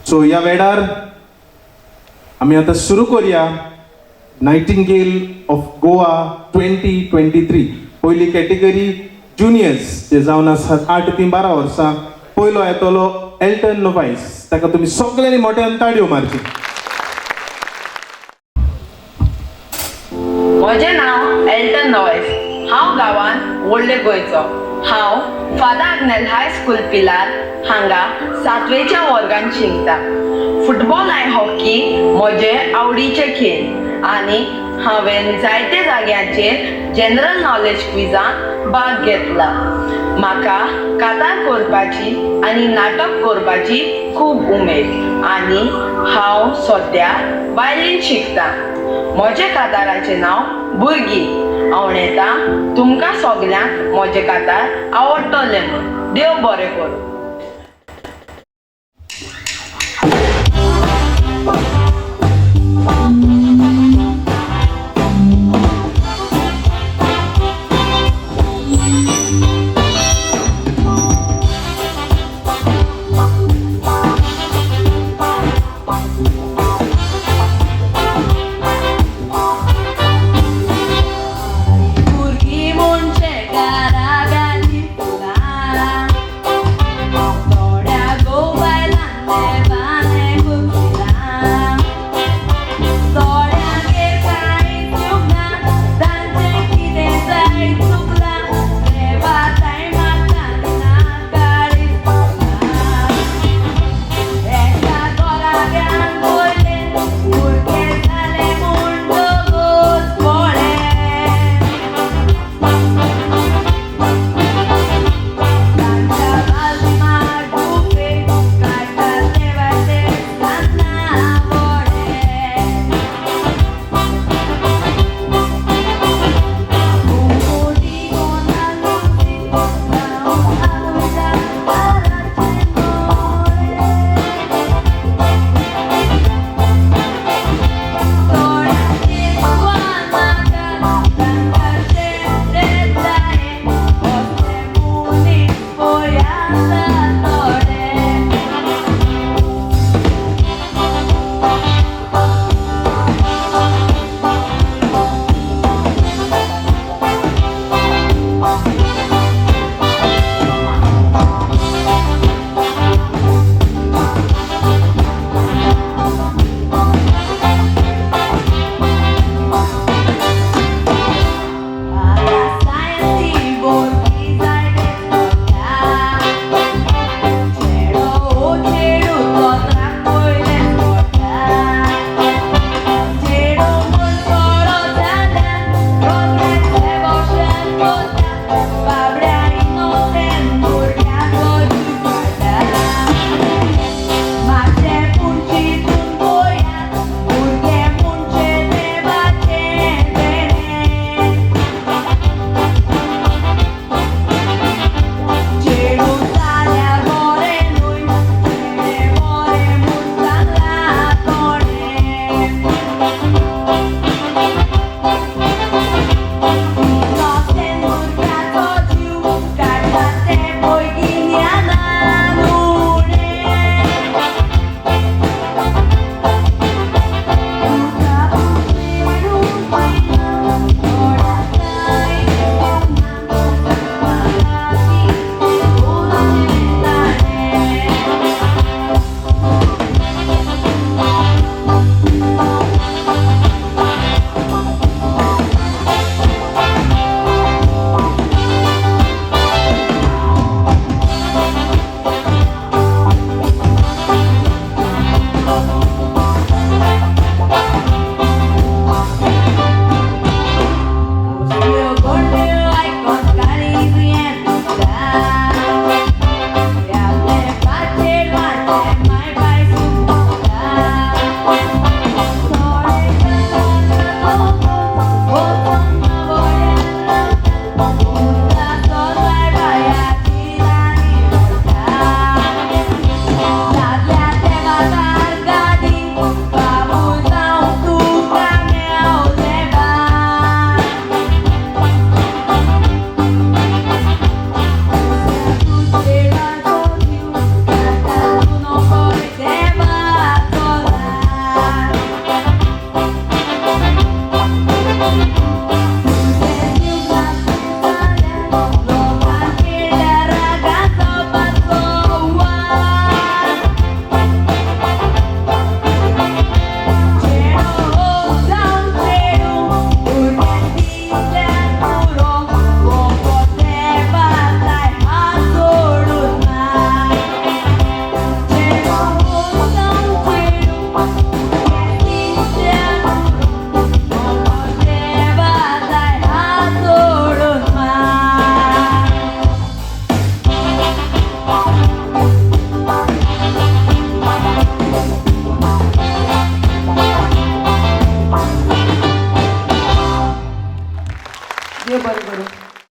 So ह्या वेळार आमी आतां सुरू करुया नायटिंगेल ऑफ गोवा 2023. पयली कॅटेगरी ज्युनियर्स, जे जावन आसात 8 ते 12 वर्सां. पयलो येतलो एल्टन नोवायस. ताका तुमी सगळ्यांनी मोठ्यान ताळयो मारची. म्हजें नांव एल्टन नॉयस. हांव गांवान व्हडले गोंयचो. हांव फादर आग्नेल हाय स्कूल, पिलार हांगा सातवेच्या वर्गान शिकता. फुटबॉल आनी हॉकी म्हजे आवडीचे खेळ आनी हांवें जायते जाग्यांचेर जनरल नॉलेज क्विजान भाग घेतला. म्हाका कातार करपाची आनी नाटक करपाची खूब उमेद आनी हांव सद्या वायलीन शिकता. म्हजें काताराचें नांव भुरगीं. हांव तुमकां सगल्यांक म्हजें कातार आवडटलें म्हूण. देव बरें करूं.